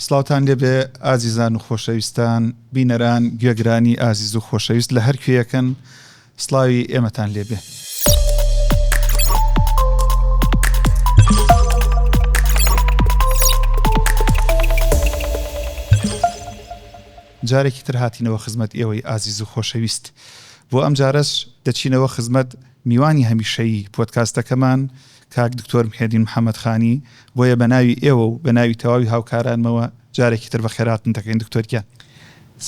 سڵاوتان لێبێ ئازیزان و خۆشەویستان، بینەران، گوێگرانی ئازیز و خۆشەویست لە هەر کوێیەکن سڵاوی ئێمەتان لێبێ. جارێکی تر هاتینەوە خزمەت ئێوەی ئازیز و خۆشەویست. بۆ ئەم جارەش دەچینەوە خزمەت میوانی هەمیشەیی پۆدکاستەکەمان کاک دکتۆر محێدین محەمەد خانی، بۆیە بە ناوی ئێوە و بە ناوی تەواوی هاوکارانمەوە جارێکی تر بەخێرهاتن دەکەین دکتۆر گیان.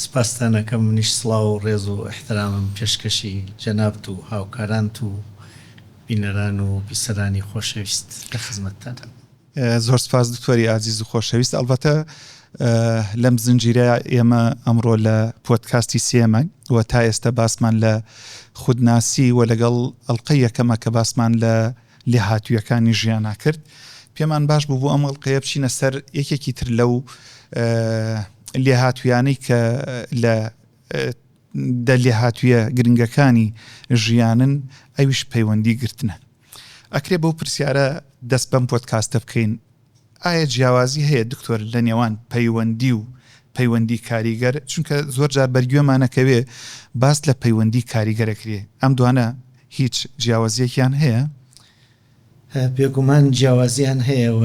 سپاستان ئەکەم، منیش سڵاو و ڕێز و ئیحترامم پێشکەشی جەنابت و هاوکارانت و بینەران و بیسەرانی خۆشەویست لە خزمەتتانم. زۆر سپاس دکتۆری ئازیز و خۆشەویست ئەڵبەتە لەم زنجیرە ئێمە ئەمڕۆ لە پۆدکاستی سێمە و تا ئێستا باسمان لە خودناسی و لەگەڵ ئەڵلقەی یەکەمە کە باسمان لە لێهاتوویەکانی ژیانا کرد پێمان باش بوو بۆ ئەم ئەڵلقەیە بچینە سەر یەکێکی تر لەو لێهاتویانەی کە لە دە لێهاتوویە گرنگەکانی ژیانن ئەویش پەیوەندی گرتنە. ئەکرێ بەو پرسیارە دەست بەم پۆدکاستە بکەین، ئایا جیاوازی هەیە دکتۆر لە نێوان پەیوەندی و پەیوەندی کاریگەر؟ چونکە زۆر جار بەرگوێمانەکەوێ باس لە پەیوەندی کاریگەر ئەکرێ، ئەم دوانە هیچ جیاوازیەکیان هەیە؟ بێگومان جیاوازیان هەیە و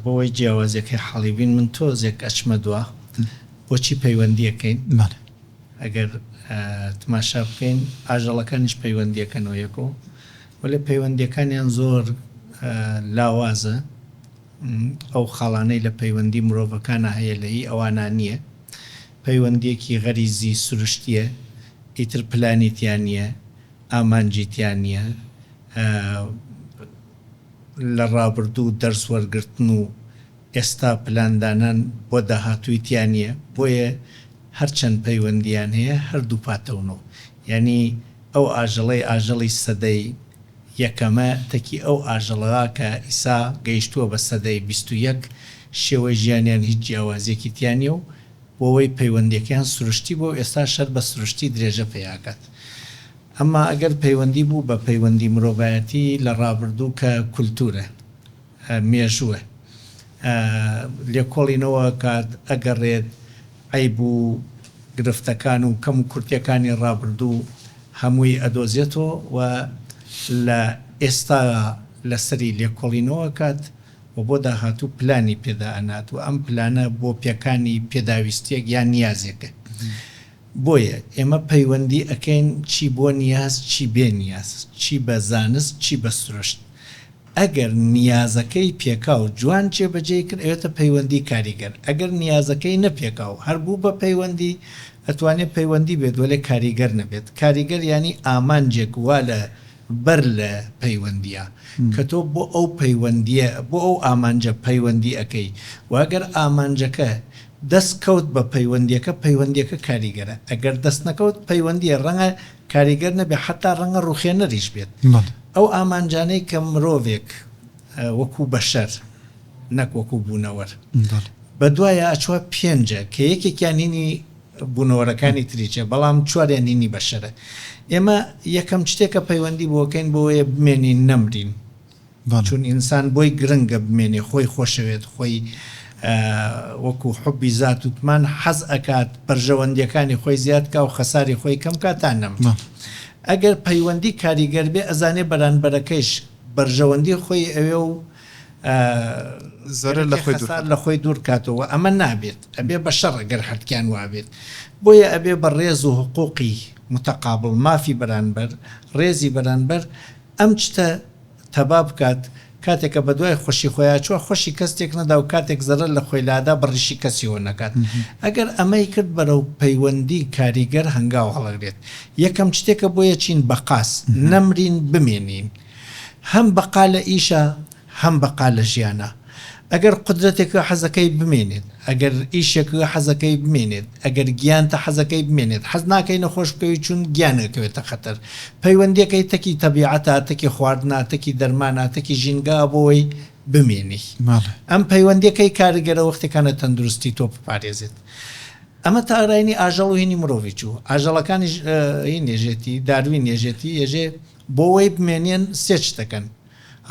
بۆوەی جیاوازیەکەی حاڵی بین من تۆزێک ئەچمە دوا بۆچی پەیوەندیەکەین ئەگەر تماشا بکەین ئاژەڵەکانیش پەیوەندیەکەنەوە یەکۆ وەلێ پەیوەندیەکانیان زۆر لاوازە ئەو خاڵانەی لە پەیوەندی مرۆڤەکانە هەیە لە هی ئەوانە نییە پەیوەندیەکی غەریزی سروشتیە ئیتر پلانی تیا نییە ئامانجی تیا نییە لە ڕابردوو دەرس وەرگرتن و ئێستا پلاندانان بۆ داهاتووی تیا نییە، بۆیە هەرچەند پەیوەندییان هەیە هەر دووپاتەونەوە. یانی ئەو ئاژەڵەی ئاژەڵی سەدەی یەکەمە تەکی ئەو ئاژەڵە کە ئیسا گەیشتووە بە سەدەی 21 شێوەی ژیانیان هیچ جیاوازییەکی تیا نییە و بۆوەی پەیوەندیەکەیان سروشتی بووە و ئێستاش هەر بە سروشتی درێژە پەیاکات. ئەمما ئەگەر پەیوەندی بوو بە پەیوەندی مرۆڤایەتی لە ڕابردوو کە کولتوورە، مێژووە، لێکۆڵینەوە ئەکات، ئەگەڕێت عەیب و گرفتەکان و کەم و کورتیەکانی ڕابردوو هەمووی ئەدۆزێتەوە و لە ئێستا لەسەری لێکۆڵینەوە ئەکات و بۆ داهاتوو پلانی پێدا ئەنات و ئەم پلانە بۆ پێکانی پێداویستیەک یان نیازێکە. بۆیە ئێمە پەیوەندی ئەکەین چی بۆ نیاز چی بێ نیاز، چی بە زانست چی بە سروشت. ئەگەر نیازەکەی پێکا و جوان جێبەجێی کرد ئەوێتە پەیوەندی کاریگەر، ئەگەر نیازەکەی نەپێکا و هەر بوو بە پەیوەندی ئەتوانێ پەیوەندی بێت وەلێ کاریگەر نەبێت. کاریگەر یانی ئامانجێک وا لە بەر لە پەیوەندییە کە تۆ بۆ ئەو پەیوەندییە بۆ ئەو ئامانجە پەیوەندی ئەکەی و ئەگەر ئامانجەکە دەست کەوت بە پەیوەندییەکە پەیوەندییەکە کاریگەرە ئەگەر دەست نەکەوت پەیوەندییە ڕەنگە کاریگەر نەبێ حەتا ڕەنگە ڕوخێنەریش بێت ئەو ئامانجانەی کە مرۆڤێک وەکوو بەشەر نەک وەکوو بوونەوەر بەدوایا ئەچوە پێنجە کە یەکێکیان هینی بوونەوەرەکانی تریچە بەڵام چواریان هینی بەشەرە ئێمە یەکەم شتێکە پەیوەندی بۆکەین بۆیە بمێنین نەمرین چون ئینسان بۆی گرنگە بمێنێ خۆی خۆشەوێت خۆی وەکو حوبی زات وتمان حەز ئەکات بەرژەوەندیەکانی خۆی زیاد کا و خەساری خۆی کەم کا تا نەمرێت ئەگەر پەیوەندی کاریگەر بێ ئەزانێ بەرانبەرەکەیش بەرژەوەندی خۆی ئەوێ و زەرەر لە خۆی دوور خەسار لە خۆی دوور کاتەوە ئەمە نابێت ئەبێ بە شەڕ گەر حەتکیان وابێت بۆیە ئەبێ بە ڕێز و حقوقی متقابڵ مافی بەرانبەر ڕێزی بەرانبەر ئەم چتە تەبا بکات کاتێک کە بەدوای خۆشی خۆیا چوە خۆشی کەس تێک نەدا و کاتێک زەرەر لە خۆی لادا بە ڕیشی کەسیەوە نەکات ئەگەر ئەمەی کرد بەرەو پەیوەندی کاریگەر هەنگاو هەڵەگرێت یەکەم چتێکە بۆیە چین بەقاس نەمرین بمێنین هەم بەقا لە ئیشا هەم بەقا لە ژیانا. ئەگەر قودرەتێکە حەزەکەی بمێنێت، ئەگەر ئیشێکە حەزەکەی بمێنێت، ئەگەر گیانتە حەزەکەی بمێنێت، حەز ناکەی نەخۆش بکەوی چون گیان ئەکەوێتە خەتەر. پەیوەندیەکەی تەکی تەبیعەتە، تەکی خواردنە، تەکی دەرمانە، تەکی ژینگە بۆوەی بمێنی. ئەم پەیوەندیەکەی کاریگەرە وەختێکانە تەندروستی تۆ بپارێزێت. ئەمە تاراینی ئاژەڵ و هینی مرۆڤی چوو. ئاژەڵەکانیش هین ێژێتی، داروین ێژێتی، ێژێ بۆوەی بمێنێن سێ چتەکەن.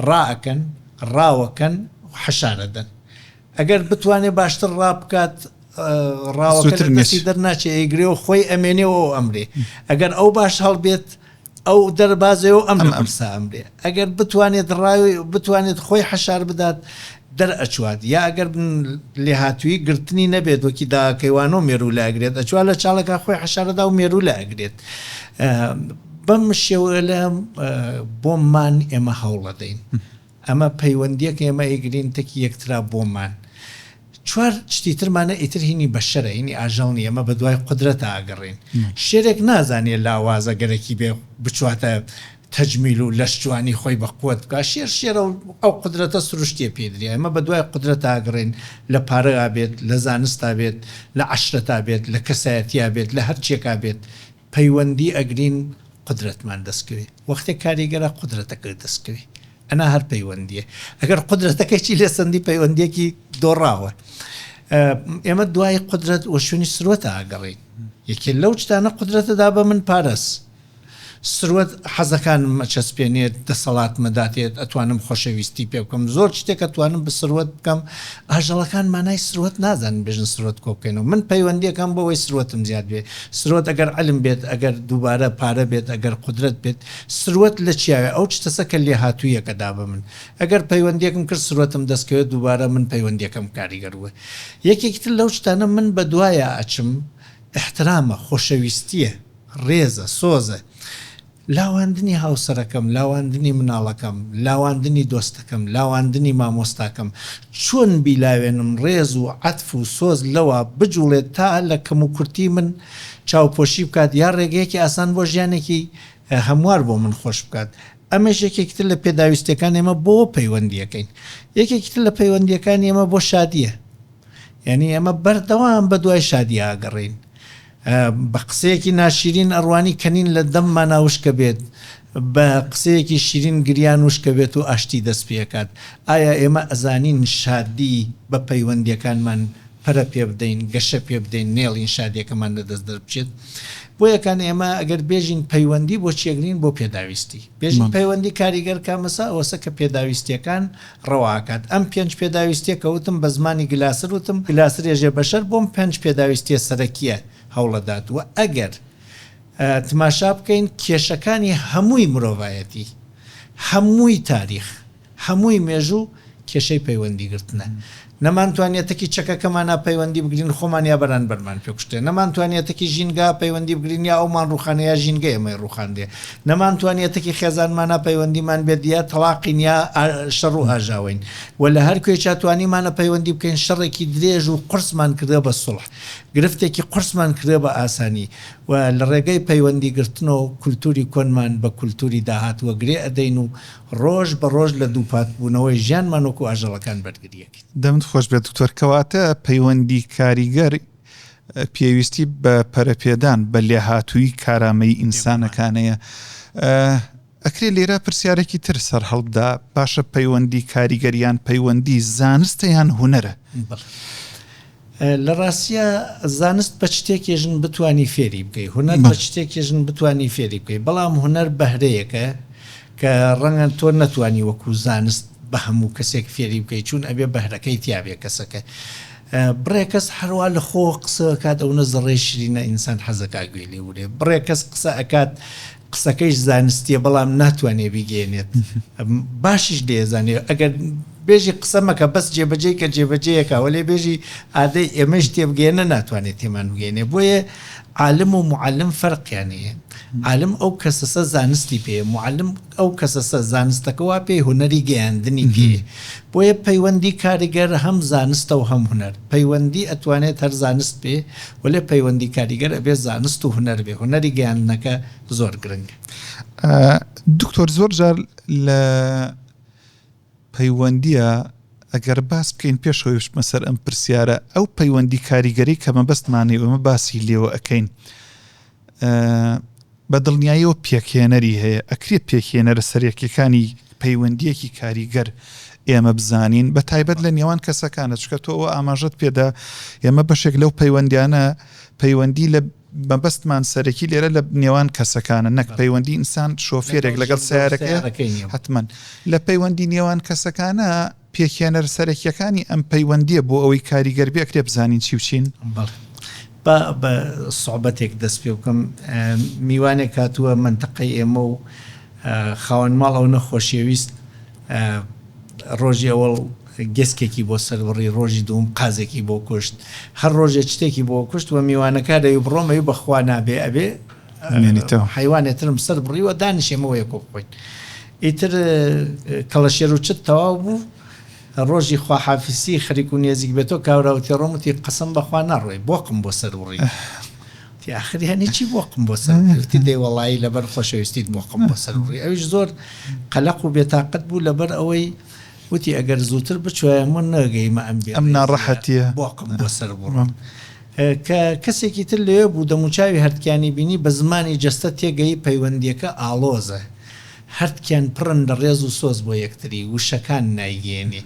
ڕائەکەن، ڕاوەکەن و حەشارەدەن. ئەگەر بتوانێ باشتر ڕابکات ڕاوەکە لە دەستی دەرناچێ ئەیگرێ و خۆی ئەمێنێ و ئەو ئەمرێ. ئەگەر ئەو باش هەڵبێت ئەو دەربازێ و ئەم لە پرسا ئەمرێ. ئەگەر بتوانێت ڕاوی بتوانێت خۆی حەشار بدات دەرئەچوات یا ئەگەر لێهاتوویی گرتنی نەبێت وەکی داکەیوانۆ مێروولە ئەگرێت ئەچوا لە چاڵێکا خۆی حەشارەدا و مێروولە ئەگرێت. بەم شێوەیە بۆمان ئێمە هەوڵەدەین. ئەمە پەیوەندیەک ئێمە ئەیگرین تەکی یەکترا بۆمان چوار شتی ترمانە ئیتر هینی بەشەرە هینی ئاژەڵ نیە ئێمە بەدوای قودرەتا ئەگەڕێین شێرێک نازانێ لاوازە گەرەکی بێ بچواتە تەجمیل و لەش جوانی خۆی بە قوت بکا شێر شێرە و ئەو قودرەتە سروشتیە پێ دریا ئێمە بەدوای قودرەتا ئەگەڕێین لە پارەا بێت لە زانستا بێت لە عەشرەتا بێت لە کەسایەتیا بێت لە هەرچیەکا بێت پەیوەندی ئەگرین قودرەتمان دەست کەوێ وەختێ کاریگەرە قودرەتەکەت دەست کەوێ ئەنا هەر پەیوەندیە ئەگەر قودرەتەکەی لێ سەندی پەیوەندیەکی دۆڕاوە ئێمە دوای قودرەت وە شوێنی سروەتە ئەگەڕین یەکێ لەو شتانە قودرەتەدا بە من پارەس سروەت حەزەکانم ئەچەسپێنێت دەسەڵاتمە داتێت ئەتوانم خۆشەویستی پێ بکەم زۆر شتێک ئەتوانم بە سروەت بکەم ئاژەڵەکان مانای سروەت نازانن بێژن سروەت کۆ بکەینەوە من پەیوەندیەکەم بۆ ئەوەی سروەتم زیاد بێ سروەت ئەگەر عەلم بێت ئەگەر دووبارە پارە بێت ئەگەر قودرەت بێت سروەت لە چیاوێ ئەو چتەسە کە لێهاتوویەکە دا بە من ئەگەر پەیوەندیەکم کرد سروەتم دەست کەوێت دووبارە من پەیوەندیەکەم کاریگەر بووە یەکێکی تر لەو شتانە من بە دوایا ئەچم ئیحترامە خۆشەویستیە ڕێزە سۆزە لاواندنی هاوسەرەکەم، لاواندنی مناڵەکەم، لاواندنی دۆستەکەم، لاواندنی مامۆستاکەم، چۆن بیلاوێنم ڕێز و عەتف و سۆز لەوا بجوڵێت تا لە کەموکورتی من چاوپۆشی بکات یا ڕێگەیەکی ئاسان بۆ ژیانێکی هەموار بۆ من خۆش بکات. ئەمەش یەکێکی تر لە پێداویستیەکانی ئێمە بۆ پەیوەندیەکەین. یەکێکی تر لە پەیوەندیەکانی ئێمە بۆ شادیە. یانی ئێمە بەردەوام بەدوای شادیا ئەگەڕێین. بە قسەیەکی ناشیرین ئەڕوانی کەنین لە دەممانا وشکە بێت، بە قسەیەکی شیرین گریان وشکە بێت و ئاشتی دەست پێ ئەکات. ئایا ئێمە ئەزانین شادی بە پەیوەندیەکانمان پەرە پێ بدەین، گەشە پێ بدەین، نەیەڵین شادیەکەمان لە دەست دەربچێت؟ بۆیەکان ئێمە ئەگەر بێژین پەیوەندی بۆ چی ئەگرین؟ بۆ پێداویستی. بێژین پەیوەندی کاریگەر کامەسە؟ ئەوەسە کە پێداویستیەکان ڕەوا ئەکات. ئەم پێنج پێداویستیە کە وتم بە زمانی گلاسر وتم، گلاسر ێژێ بەشەر بۆم پێنج پێداویستیە سەرەکیە هەوڵەدات و ئەگەر تماشا بکەین کێشەکانی هەمووی مرۆڤایەتی هەمووی تاریخ هەمووی مێژوو کێشەی پەیوەندی گرتنە. نەمانتوانیە تەکی چەکەکەمانا پەیوەندی بگرین خۆمان یا بەرانبەرمان پێ کوشتێ، نەمانتوانیە تەکی ژینگە پەیوەندی بگرین یا ئەومان ڕوخانێ یا ژینگە ئێمەی ڕوخاندێ، نەمانتوانیە تەکی خێزانمانا پەیوەندیمان بێت یا تەڵاقین یا شەڕ و ئاژاوەین و لە هەر کوێیچا توانیمانە پەیوەندی بکەین شەڕێکی درێژ و قورسمان کردە بە سوڵح، گرفتێکی قورسمان کردە بە ئاسانی و لە ڕێگەی پەیوەندی گرتنەوە کولتوری کۆنمان بە کولتوری داهاتووە گرێ ئەدەین و ڕۆژ بە ڕۆژ لە دووپات بوونەوەی ژیانمان وەکو ئاژەڵەکان بەرگری ئەکەین. دەمت خۆش بێت دکتۆر، کەواتە پەیوەندی کاریگەر پێویستی بە پەرەپێدان بە لێهاتوویی کارامەیی ئینسانەکانەیە. ئەکرێ لێرە پرسیارێکی تر سەرهەڵبدا، باشە پەیوەندی کاریگەر یان پەیوەندی زانستە یان هونەرە؟ بەڵێ. لە ڕاستیا زانست بە چتێکێ ژن بتوانی فێری بکەی، هونەر بە چتێکێ ژن بتوانی فێری بکەی، بەڵام هونەر بەهرەیەکە کە ڕەنگە تۆ نەتوانی وەکوو زانست بە هەموو کەسێک فێری بکەی چوون ئەبێ بەهرەکەی تیا بێ کەسەکە. بڕێ کەس هەروا لە خۆوە قسە ئەکات ئەونە زەڕەی شرینە ئینسان حەزەکا گوێی لێ بگرێ. بڕێ کەس قسە ئەکات قسەکەیش زانستیە بەڵام ناتوانێ بیگەیەنێت باشیش لێزانێ ئەگەر بێژی قسە مەکە بەس جێبەجێی کە جێبەجێیەکە وەلێ بێژی ئادەی ئێمەش تێبگەیەنە ناتوانێت تێمان بگەینێ بۆیە عالم و معلم فەرقیان هەیە عالم ئەو کەسەسە زانستی پێ معلم ئەو کەسەسە زانستەکە وا پێی هونەری گەیاندنی پێ بۆیە پەیوەندی کاریگەر هەم زانستە و هەم هونەر پەیوەندی ئەتوانێت هەر زانست بێ وەلێ پەیوەندی کاریگەر ئەبێ زانست و هونەر بێ هونەری گەیاندنەکە زۆر گرنگە. دکتۆر زۆر جار لە پەیوەندیە ئەگەر باس بکەین پێش ئەوەی بچمە سەر ئەم پرسیارە ئەو پەیوەندی کاریگەری کە مەبەستمانەی ئێمە باسی لێوە ئەکەین بە دڵنیاییەوە پێکهێنەری هەیە، ئەکرێ پێکهێنەرە سەرەکیەکانی پەیوەندیەکی کاریگەر ئێمە بزانین بە تایبەت لە نێوان کەسەکانە چکە تۆ ئەوە ئاماژەت پێدا ئێمە بەشێک لەو پەیوەندیانە پەیوەندی لە مەبەستمان سەرەکی لێرە لە نێوان کەسەکانە نەک پەیوەندی ئینسان شۆفێرێک لەگەڵ سیارەکەی حتمما لە پەیوەندی نێوان کەسەکانە. پێکهێنەرە سەرەکییەکانی ئەم پەیوەندییە بۆ ئەوەی کاریگەر بێ ئەکرێ بزانین چی و چین؟ بەڵێ. با بە سوعبەتێک دەست پێ بکەم. میوانێک هاتووە مەنتەقەی ئێمە و خاوەن ماڵ ئەو نەخۆشیەویست ڕۆژی ئەوەڵ گێسکێکی بۆ سەر بڕی، ڕۆژی دووم قازێکی بۆ کوشت، هەر ڕۆژێ چتێکی بۆ کوشت و میوانەکە دەی بڕۆم ئەی بەخوا نابێ ئەبێ بمێنیتەوە. حەیوانێ ترم سەر بڕیوە دانیشێ ئێمە وەیەکۆ بخۆین. ئیتر کەڵەشێر و چت تەواو بوو، ڕۆژی خواحافیسی خەریک و نێزیک بێتۆ کاورا وتی ڕۆم وتی قەسەم بەخوا ناڕۆی بۆقم بۆ سەر بڕی. وتی ئاخر یانی چی بۆقم بۆ سەر بڕی؟ وتی دەی وەڵایی لەبەر خۆشەویستیت بۆقم بۆ سەر بڕی. ئەویش زۆر قەلەق و بێتاقەت بوو لەبەر ئەوەی وتی ئەگەر زووتر بچوایە من نەگەیمە ئەم بێ ئەم ناڕەحەتیە بۆقم بۆ سەر بڕم. کە کەسێکی تر لەوێ بوو دەموچاوی هەردکیانی بینی بە زمانی جەستە تێگەیی پەیوەندیەکە ئاڵۆزە. هەردکیان پڕن لە ڕێز و سۆز بۆ یەکتری، وشەکان نایگەیەنێ.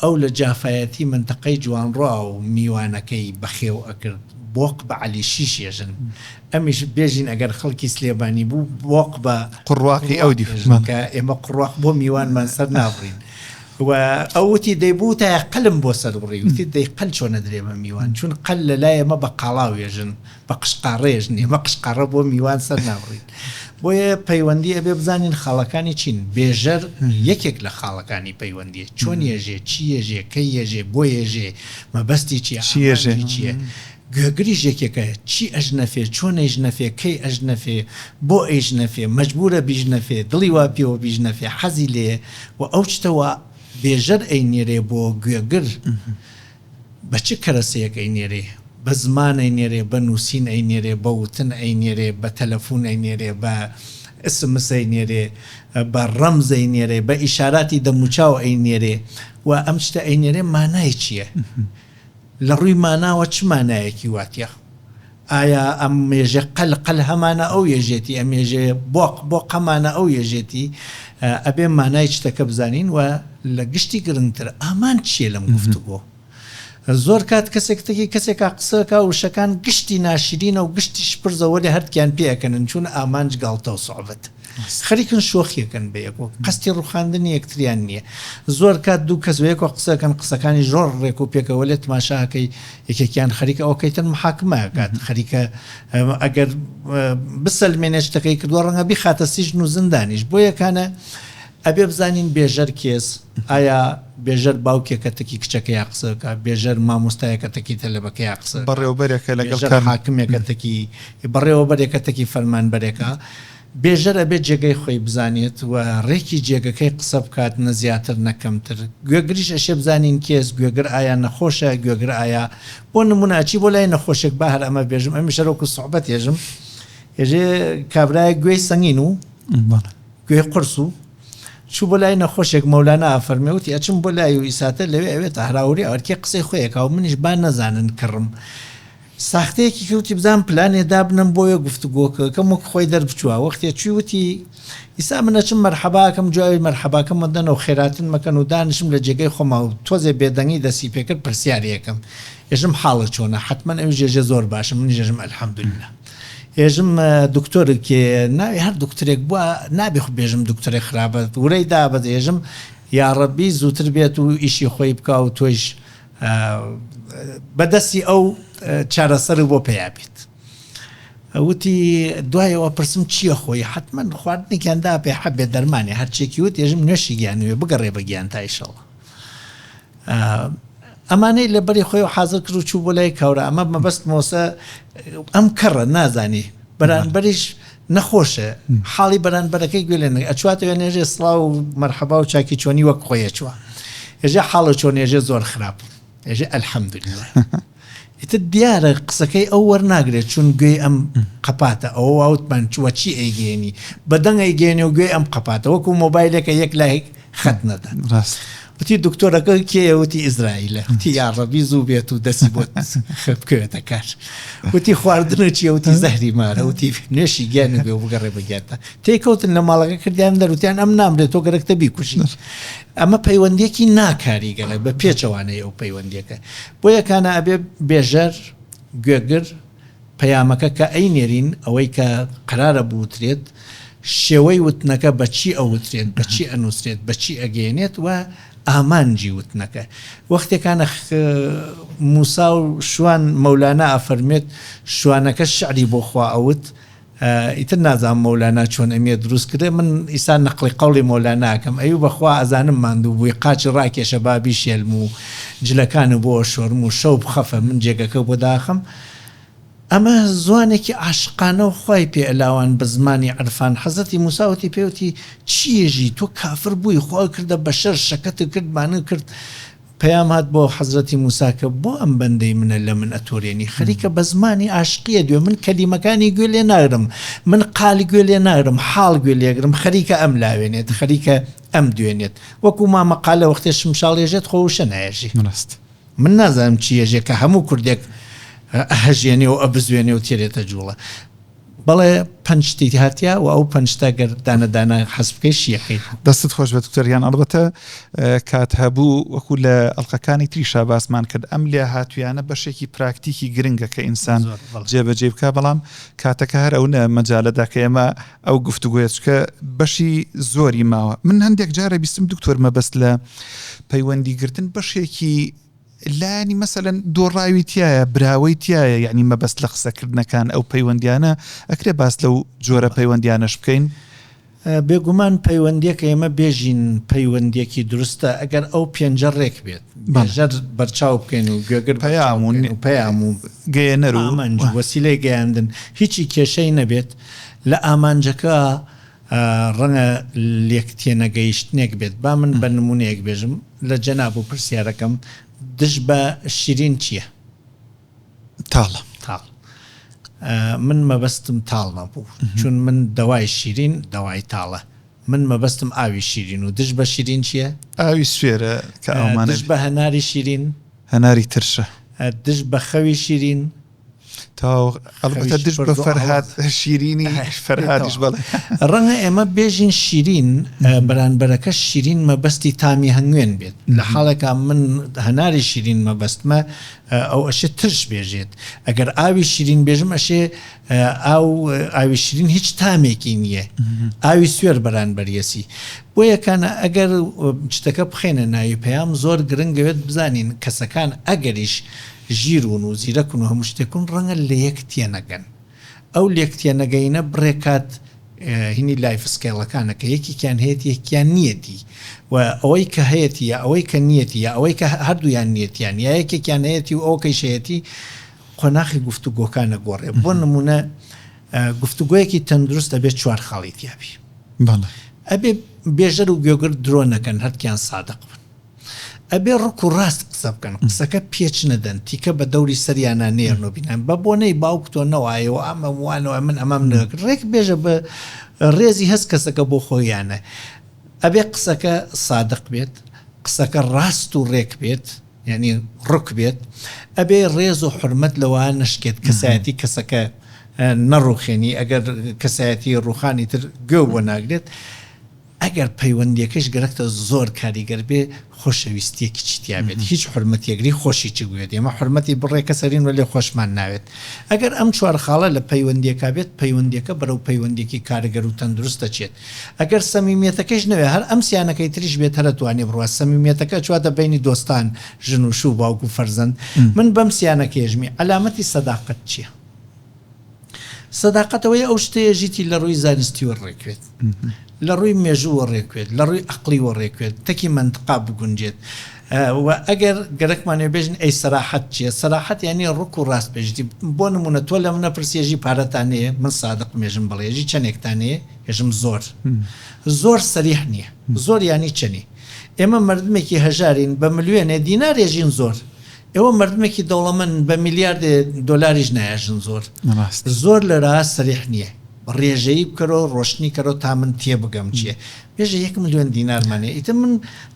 ئەو لە جافایەتی مەنتەقەی جوانڕۆ و میوانەکەی بەخێو ئەکرد، بۆق بە عەلی شیش یەژن. ئەمیش بێژین ئەگەر خەڵکی سلێمانی بوو بۆق بە قوڕواقی ئەو دیو یەژن کە ئێمە قوڕواق بۆ میوانمان سەر نابڕین. و ئەو وتی دەی بووتایە قەلم بۆ سەر بڕی. وتی دەی قەل چۆن ئەدرێ بە میوان؟ چون قەل لە لای ئێمە بە قاڵاو یەژن. بە قشقاڕێژ نیە بە قشقاڕە بۆ میوان سەر نابڕین بۆیە پەیوەندی ئەبێ بزانین خاڵەکانی چین بێژەر یەکێک لە خاڵەکانی پەیوەندیە چۆن یەژێ چی یەژێ کەی یەژێ بۆ یەژێ مەبەستی چیە ئامانجی چیە گوێگریش یەکێکە چی ئەژنەفێ چۆن ئەیژنەفێ کەی ئەژنەفێ بۆ ئەیژنەفێ مەجبورە بیژنەفێ دڵی وا پێوە بیژنەفێ حەزی لێیە و ئەو چتە وا بێژەر ئەینێرێ بۆ گوێگر. بە چ کەرەسەیەک ئەینێرێ؟ بە زمان ئەینێرێ، بە نووسین ئەینێرێ، بە وتن ئەینێرێ، بە تەلەفوون ئەینێرێ، بە ئسمس ئەینێرێ، بە ڕەمز ئەینێرێ، بە ئیشاراتی دەموچاو ئەینێرێ و ئەم شتە ئەینێرێ مانای چییە؟ لە ڕووی ماناوە چ مانایەکی وا تیا؟ ئایا ئەم ێژێ قەل قەل هەمانە ئەو ێژێتی، ئەم ێژێ بۆق بۆق هەمانە ئەو ێژێتی، ئەبێ مانای چتەکە بزانین و لە گشتی گرنگتر ئامانج چیە لەم گفتوگۆ؟ زۆر کات کەسێک تەکی کەسێکا قسەکا وشەکان گشتی ناشرینە و گشتی شپرزە وەلێ هەردکیان پێ ئەکەنن چون ئامانج گاڵتە و سوعبەت خەریکن شۆخیەکەن بە یەک و قەستی ڕوخاندنی یەکتریان نیە زۆر کات دوو کەس بە یەکەوە قسەکەن قسەکانی زۆر ڕێک و پێکە وەلێ تماشا ئەکەی یەکێکیان خەریکە ئەوکەی تر محاکمە ئەکات خەریکە ئەگەر بسەلمێنێ شتەکەی کردووە ڕەنگە بیخاتە سیژن و زیندانیش بۆ یەکانە ئەبێ بزانین بێژەر کێس ئایا بێژەر باوکێکە تەکی کچەکەیا قسە بکا بێژەر مامۆستایەکە تەکی تەلەبەکەیا قسە بکا بەڕێوەبەرێکە لەگەڵ بێژەر حاکمێکە تەکی بەڕێوەبەرێکە تەکی فەرمانبەرێکە بێژەر ئەبێت جێگەی خۆی بزانێت و ڕێکی جێگەکەی قسە بکات نە زیاتر نە کەمتر. گوێگریش ئەشێ بزانین کێس، گوێگر ئایا نەخۆشە، گوێگر ئایا بۆ نموونە ئەچی بۆ لای نەخۆشێک با هەر ئەمە بێژم ئەمیش هەر وەکوو سوعبەت ێژم ێژێ کابرایەک گوێی سەنگین و گوێی قورس و چوو بۆ لای نەخۆشێک مەولانا ئەفەرمێ وتی ئەچم بۆ لای و ئیساتە لەوێ ئەوێتە هەراوری ئەرکێ قسەی خۆی ئەکا و منیش با نەزانن کڕم ساختەیەکی کرد وتی بزانم پلانێ دابنەم بۆیە گفتوگۆکەکەم وەک خۆی دەربچووە وەختێ چووی وتی ئیسا من ئەچم مەرحەباکەم جوابی مەرحەباکەم مەدەنەوە خێراتن مەکەن و دانیشم لە جێگەی خۆما و تۆزێ بێدەنگی دەستی پێکرد پرسیارێ ئەکەم ئێژم حاڵت چۆنە حەتمەن ئەویش ئێژێ زۆر باشم منیش ئێژم الحمدللە ئێژم دکتۆر کێ ناوی هەر دکترێک بووە نابێ خو بێژم دکتۆرێک خراپە ورەی دابەز ئێژم یاڕەبی زووتر بێت و ئیشی خۆی بکا و تۆیش بە دەستی ئەو چارەسەرت بۆ پەیا بێت. وتی دوایەوە پرسم چییە خۆی حەتمەن خواردنێکیان دا پێ حەبێ دەرمانێ هەرچێکی وت ێژم نوێشی گیانوێ بگەڕێ بە گیان تا ئیشەڵا ئەمانەی لە بەری خۆی و حازر کرد و چوو بۆ لای کاورا ئەمە مەبەست مۆسە ئەم کەڕە نازانی بەرانبەریش نەخۆشە حاڵی بەرانبەرەکەی گوێ لێ نەگرێ ئەچواتەوە نێژێ سڵاو و مەرحەبا و چاکی چۆنی وەک خۆی ئەچوە ئێژێ حاڵت چۆن ئێژێ زۆر خراپ ئێژێ الحمدللە ئیتر دیارە قسەکەی ئەو وەرناگرێت چون گوێی ئەم قەپاتە ئەوە واوتمان چوە چی ئەیگەیەنی بەدەنگ ئەیگەیەنێ و گوێی ئەم قەپاتە وەکو مۆبایلێکە یەک لایک خەت نەدات. ڕاست. وتی دکتۆرەکە کێیە؟ وتی ئیزرائیلە. وتی یاڕەبی زوو بێت و دەستی بۆت بکەوێتە کار. وتی خواردنە چییە؟ وتی زەهری مارە. وتی نوێشی گیانی بێ و بگەڕێ بە گیانتا. تێکەوتن لە ماڵەکە کردیان دەر وتیان ئەم نامرێت تۆ گەرەکتە بیکوژی. ئەمە پەیوەندیەکی ناکاریگەرە بە پێچەوانەی ئەو پەیوەندیەکە. بۆیە کانە ئەبێ بێژەر، گوێگر، پەیامەکە کە ئەینێرین، ئەوەی کە قەرارە بوترێت، شێوەی وتنەکە بە چی ئەوترێت، بە چی ئەنووسرێت، بە چی ئەگەیەنێت و ئامانجی وتنەکە. وەختێکانە موسا و شوان مەولانا ئەفەرموێت شوانەکە شعری بۆ خوا ئەوت ئیتر نازانم مەولانا چۆن ئەمیە دروست کردێ من ئیسا نەقڵی قەوڵی مەولانا ئەکەم ئەیو بەخوا ئەزانم ماندوو بووی قاچی ڕاکێشە با بیشێلم و جلەکانو بۆ ئەشۆرم و شەو بخەفە من جێگەکەو بۆ داخەم ئەمە زوانێکی عاشقانە و خوای پێ ئەلاوان بە زمانی عرفان حەزرەتی موسا وتی پێ وتی چی ئێژی تۆ کافر بووی خوا کردە بەشەر شەکەتت کرد مانگ کرد پەیام هات بۆ حەزرەتی موسا کە بۆ ئەم بەندەی منە لە من ئەتۆرێنی خەریکە بە زمانی عاشقی ئەدوێ من کەلیمەکانی گوێ لێ ناگرم من قال گوێ لێ ناگرم حاڵ گوێ لێگرم خەریکە ئەم لاوێنێت خەریکە ئەم دوێنێت وەکو مامە قالە وەختێ شمشاڵ ێژێت خۆ وشە نایەژی. ڕاست. من نازانم چی ئێژێ کە هەموو کوردێک ئەهەژێنێ و ئەبزوێنێ و تێرێتە جووڵە. بەڵێ پەنج شتی هاتیە و ئەو پەنج شتە گەر دانە دانە حەز بکەی شیەکەی. دەستت خۆش بێت دکتۆر گیان ئەڵبەتە کات هەبوو وەکو لە ئەڵقەکانی تریشا باسمان کرد ئەم لێهاتوویانە بەشێکی پراکتیکی گرنگە کە ئینسان جێبەجێی بکا بەڵام کاتەکە هەر ئەونە مەجالەدا کە ئێمە ئەو گفتوگۆیە چکە بەشی زۆری ماوە من هەندێک جارە بیستم دکتۆر مەبەست لە پەیوەندی گرتن بەشێکی لایەنی مەسەلەن دۆڕاوی تایە براوەی تایە یعنی مەبەست لە قسەکردنەکان ئەو پەیوەندیانە ئەکرێ باس لەو جۆرە پەیوەندیانەش بکەین؟ بێگومان پەیوەندیەک ئێمە بێژین پەیوەندیەکی دروستە ئەگەر ئەو پێنجە ڕێک بێت بێژەر بەرچاو بکەین و گوێگر پەیام و پەیام و گەیەنەر و ئامانج و وەسیلەی گەیاندن هیچی کێشەی نەبێت لە ئامانجەکە ڕەنگە لێک تێنەگەیشتنێک بێت با من بە نمونەیەک بێژم لە جەناب و پرسیارەکەم دژ بە شیرین چیە؟ تاڵە. تاڵ من مەبەستم تاڵ نەبوو چون من دەوای شیرین دەوای تاڵە من مەبەستم ئاوی شیرین و دژ بە شیرین چیە؟ ئاوی سوێرە کە ئاومانە دژ بە هەناری شیرین؟ هەناری ترشە. دژ بە خەوی شیرین؟ تەواو ئەڵبەتە دژ بە فەرهاد شیرینی فەرهادیش بەڵێ. ڕەنگە ئێمە بێژین شیرین بەرانبەرەکە شیرین مەبەستی تامی هەنگوێن بێت لە حاڵێکا من هەناری شیرین مەبەستمە ئەو ئەشێ ترش بێژێت ئەگەر ئاوی شیرین بێژم ئەشێ ئاو ئاوی شیرین هیچ تامێکی نییە ئاوی سوێر بەرانبەریەسی بۆیەکانە ئەگەر شتەکە بخەینە ناوی پەیام زۆر گرنگەوێت بزانین کەسەکان ئەگەریش ژیر ون و زیرەکن و هەموو شتێکن ڕەنگە لەیەک تێنەگەن ئەو لێک تێنەگەینە بڕێک کات هینی life skill ەکانە کە یەکێکیان هەیەتی یەکیان نیەتی و ئەوەی کە هەیەتی یا ئەوەی کە نیەتی یا ئەوەی کە هەردوویان نیەتیان یا یەکێکیان هەیەتی و ئەوکەیش هەیەتی قۆناخی گفتوگۆکان ئەگۆڕێ بۆ نمونە گفتوگۆیەکی تەندروست ئەبێ چوار خاڵی تیابی ئەبێ بێژەر و گوێگر درۆ نەکەن هەرکیان سادق بن ئەبێ ڕک و ڕاست قسە بکەن، قسەکە پێچ نەدەن، تیکە بە دەوری سەریانا نەیەرن و بینان، بە بۆنەی باوک تۆ نەوایەوە ئەمەم وانەوە من ئەمەم نەکرد، ڕێک بێژە بە ڕێزی هەست کەسەکە بۆ خۆیانە. ئەبێ قسەکە سادق بێت، قسەکە ڕاست و ڕێک بێت، یانی ڕک بێت، ئەبێ ڕێز و حورمەت لەوە نەشکێت کەسایەتی کەسەکە نەڕوخێنی، ئەگەر کەسایەتی ڕوخان ئیتر گوێ بۆ ناگرێت. ئەگەر پەیوەندیەکەش گەرەکتە زۆر کاریگەر بێ خۆشەویستیەکیی تیا بێت هیچ حورمەتیەک ری خۆشی چ بوێت ئێمە حورمەتی بڕێ کەس ئەرین وەلێ خۆشمان ناوێت ئەگەر ئەم چوار خاڵە لە پەیوەندیەکا بێت پەیوەندیەکە بەرەو پەیوەندیەکی کارگەر و تەندروست دەچێت ئەگەر سەمیمیەتەکەیش نەوێ هەر ئەم سیانەکەی تریش بێت هەر ئەتوانێ بڕوا سەمیمیەتەکە ئەچواتە بەینی دۆستان ژن و شوو باوک و فەرزەند من بەم سیانەکەیەژمی عەلامەتی سەداقەت چیە؟ سەداقەت ئەوەیە ئەو شتەیە ژیتی لە ڕووی زانستیوە ڕێکوێت لە ڕووی مێژووە ڕێکوێت لە ڕووی ئەقلیوە ڕێکوێت تەکی مەنتقا بگونجێت و ئەگەر گەرەکمانێ بێژن ئەی سەراحەت چییە سەراحەت یانی ڕک و ڕاست بێژتی بۆ نمونە تۆ لە منە پرسیێژی پارەتان هەیە من سادق مێژم بەڵێژی چەندێکتان هەیە هێژم زۆر زۆر سەریح نییە زۆر ینی چەنی ئێمە مردمێکی هەژارین بە ملیۆنێ دینارێژین زۆر ئێوە مەردمێکی دەوڵەمەندن بە میلیاردێ دۆلاریش نایەژن زۆر ڕاستە. زۆر لەرا سەریح نیە ڕێژەیی بکەرۆ ڕۆشنی کەرۆ تا من تێبگەم چیە بێژە یەک ملیۆن دینارمان هەیە ئیتر من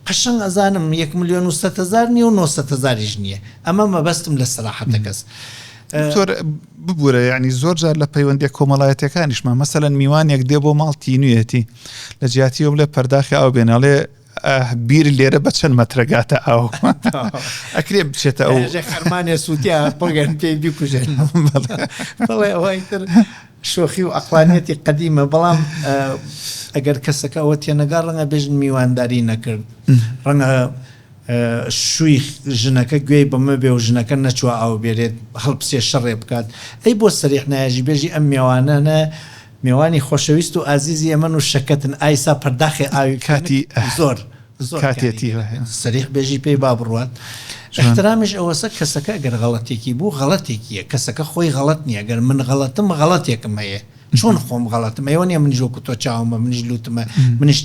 قەشەنگ ئەزانم یەک ملیۆن و سەتەزار نیە و نۆسەتەزاریش نیە ئەمە مەبەستم لە سەراحەتەکەس. دکتۆر ببورە یعنی زۆر جار لە پەیوەندیە کۆمەڵایەتیەکانیشمان مەسەلەن میوانێک دێ بۆ ماڵ تینویەتی لە جیاتی ئەو بڵێ پەرداخی ئاو بێنە ئەڵێ بیر لێرە بە چەند مەترە گاتە ئاو ئەکرێ بچێتە ئەو خەرمانێ سووتیا بگەن پێی بیکوژێن بەڵێ ئەوەی تر شۆخی و ئەقلانیەتی قەدیمە بەڵام ئەگەر کەسەکە ئەوە تێنەگا ڕەنگە بێژن میوانداری نەکرد ڕەنگە شووی ژنەکە گوێی بەمە بێ و ژنەکە نەچووە ئاو بێرێت هەڵبسێ شەڕێ بکات ئەی بۆ سەریح نایەژی بێژی ئەم مێوانانە مێوانی خۆشەویست و ئازیزی ئێمەن و شەکەتن ئایسا پەرداخێ ئاوی کاتی زۆر زۆر کاتێتی سەریح بێژی پێی با بڕوات ئیحترامیش ئەوەسە کەسەکە ئەگەر غەڵەتێکی بوو غەڵەتێکیە کەسەکە خۆی غەڵەت نییە گەر من غەڵەتم غەڵەتێکم هەیە چۆن خۆم غەڵەتم ئەوە نییە منیش وەکو تۆ چاومە منیش لوتمە منیش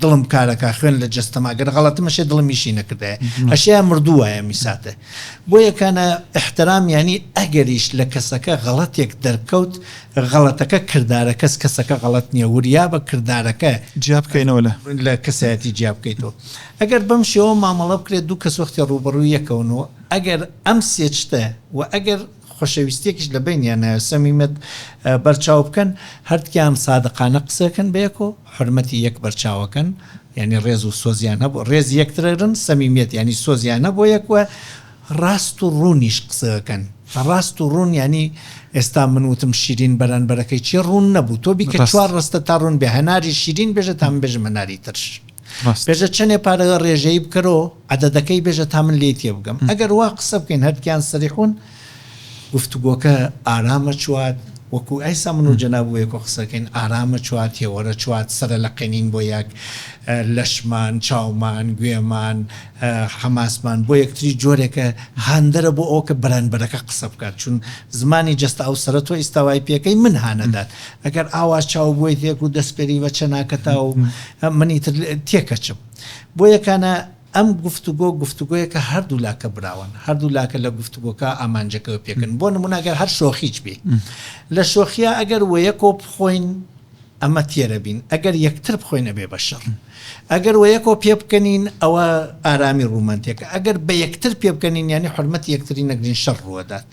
دڵم کارەکا خوێن لە جەستەما گەر غەڵەتم ئەشێ دڵم ئیشی نەکردایە ئەشێ مردوو وایە میساتە بۆیە کانە ئیحترام یانی ئەگەریش لە کەسەکە غەڵەتێک دەرکەوت غەڵەتەکە کردارەکەس کەسەکە غەڵەت نییە وریابە کردارەکە جیا بکەینەوە لە. لە کەسایەتی جیا بکەیتەوە ئەگەر بەم شێوە مامەڵە بکرێت دوو کەس وەختێ ڕووبەڕووی یەکەونەوە ئەگەر ئەم سێ شتە و ئەگەر خۆشەویستیەکیش لە بەینیان نایە سەمیمیەت بەرچاو بکەن هەردکیان سادقانە قسەکەن بەیەکۆ حورمەتی یەک بەرچاوەکەن یانی ڕێز و سۆزیان هەبوو ڕێزی یەکترەگرن سەمیمیەت یانی سۆزیان هەبوو یەک وە ڕاست و ڕوونیش قسەکەن ڕاست و ڕوون یانی ئێستا من وتم شیرین بەرانبەرەکەی چی ڕوون نەبوو تۆ بیکە چوار ڕستە تا ڕوون بێ هەناری شیرین بێژە تا من بێژم هەناری ترش بێژە چەنێ پارە ڕێژەیی بکەرۆ عەدەدەکەی بێژە تا من لێی تێبگەم ئەگەر وا قسە بکەین هەردکیان سەریحون گفتوگۆکە ئارامە چوات وەکو ئەیسا من و جەناب وەیەکۆ قسەکەین ئارامە چوات هێوەرە چوات سەرە لەقێنین بۆ یەک لەشمان چاومان گوێمان حەماسمان بۆ یەکتری جۆرێکە هاندەرە بۆ ئەوە کە بەرانبەرەکە قسە بکات چون زمانی جەستە ئەو سەرە تۆ ئیستا وای پێکەی من هانەدات ئەگەر ئاوا چاو بۆی تێک و دەست پێری بە چەناکەتا و منی تر تێکەچم بۆیە کانە ئەم گفتوگۆ گفتوگۆیەکە هەردوو لاکە براوەن هەردوو لاکە لە گفتوگۆکە ئامانجەکەوە پێکن بۆ نمونە گەر هەر شۆخیچ بێ لە شۆخیا ئەگەر وەیەکۆ بخۆین ئەمە تێرە بین ئەگەر یەکتر بخۆین ئەبێ بە شەڕ ئەگەر وەیەکۆ پێ بکەنین ئەوە ئارامی ڕوومەنتێکە ئەگەر بە یەکتر پێ بکەنین یانی حورمەتی یەکتری نەگرین شەڕ ڕووەدات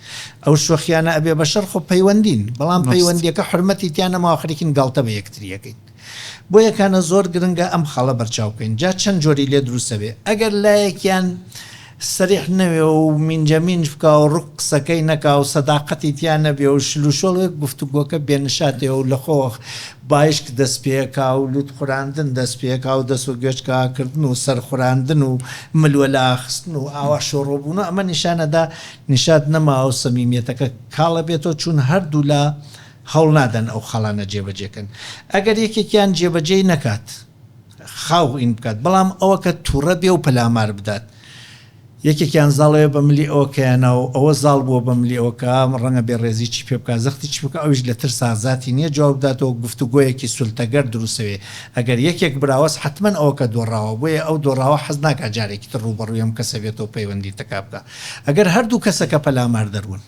ئەو شۆخیانە ئەبێ بە شەڕ خۆ پەیوەندین بەڵام پەیوەندیەکە حورمەتی تیا نەماوە خەریکین گاڵتە بە یەکتری ئەکەین بۆیە کانە زۆر گرنگە ئەم خاڵە بەرچاو بکەین جا چەند جۆری لێ دروست ئەبێ ئەگەر لایەکیان سەریح نەوێ و مینجە مینج بکا و ڕوک قسەکەی نەکا و سەداقەتی تیا نەبێ و شل و شۆڵ وێک گفتوگۆکە بێ نشاتێ و لە خۆوە بایشک دەست پێکا و لوت خوراندن دەست پێکا و دەست و گوێچکە کردن و سەر خوراندن و مل وەلا خستن و ئاوا شۆڕۆ بوون و ئەمە نیشان ئەدا نشات نەماوە و سەمیمیەتەکە کاڵ ئەبێتەوە چوون هەردوولا هەوڵ نادەن ئەو خاڵانە جێبەجێ کەن ئەگەر یەکێکیان جێبەجێی نەکات خاو ئین بکات بەڵام ئەوە کە توڕە بێ و پەلامار بدات یەکێکیان زاڵەوێ بە ملی ئەوکەیانە و ئەوە زاڵ بووە بە ملی ئەوکە ڕەنگە بێ ڕێزی چی پێ بکات زەختی چی بکات ئەویش لە ترسا زاتی نییە جواب بداتەوە گفتوگۆیەکی سولتەگەر دروستەوێ ئەگەر یەکێک براوەس حەتمەن ئەوەکە دۆڕاوە بۆیە ئەو دۆڕاوە حەز ناکات جارێکی تر ڕووبەڕووی ئەم کەسە بێتەوە پەیوەندی تەکا بکا ئەگەر هەردوو کەسەکە پەلامار دەروون.